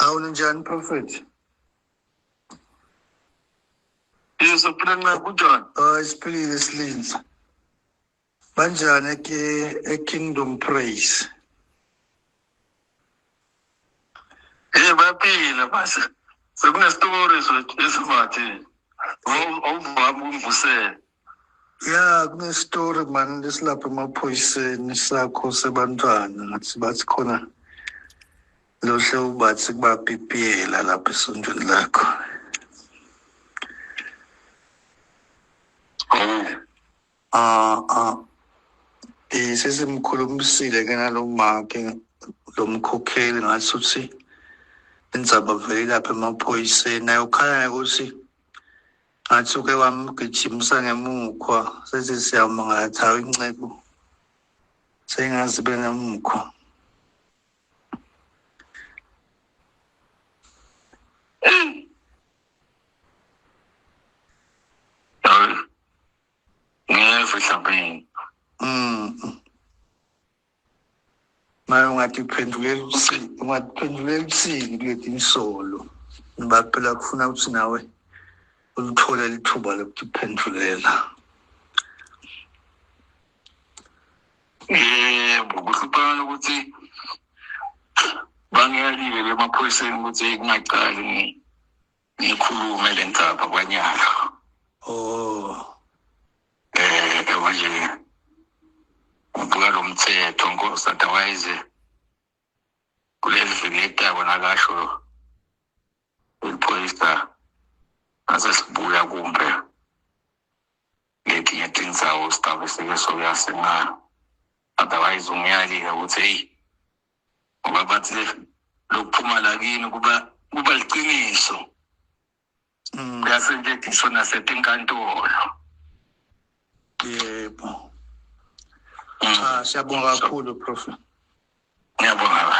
Hawu ninjani Prophet? Yes, phila nxa kunjani? Hayi siphilile silinzi. Banjani ke e-Kingdom Praise? Eh bayaphila base. Sekunestory esivathi. Awuvami ukungivusela. Ya kunestory mani lesilapha emaphoyiseni sakho sebantwana ngathi bathi khona lohle ubathi kubapipiyela lapha esontweni lakho. Oh. Ah ah eh sesimkhulumisile ke nalomake lo mkhokheli ngathi uthi indzaba vele lapha emaphoyiseni naye ukhala ngokuthi ngathi uke wamgijimisa ngemukhwa sethi siyamangala cha inceku sengazi benemukhwa. Ngeve mhlawumbe. Maye ungatiphendulela uthini, ungatiphendulela uthini kuleti nsolo ngoba phela kufuna ukuthi nawe ulithole lithuba lokutiphendulela. Yebo, kuhluphana ukuthi bangiyalile emaphoyiseni ukuthi kungacali ngikhulume le ndzaba kwanyalo. Oh. Eh manje ngibuka lo mthetho nkosi otherwise kuleli viki letako nakasho iphoyisa ngase sibuya kumbe ngetinye tindzawo sitabe sike sokuya singa otherwise ungiyalile ukuthi heyi ngoba bathi lokuphuma lakini kuba liqiniso. Kuyasetshenziswa nasetinkantolo. Yebo. Cha siyabonga kakhulu Prof. Ngiyabonga.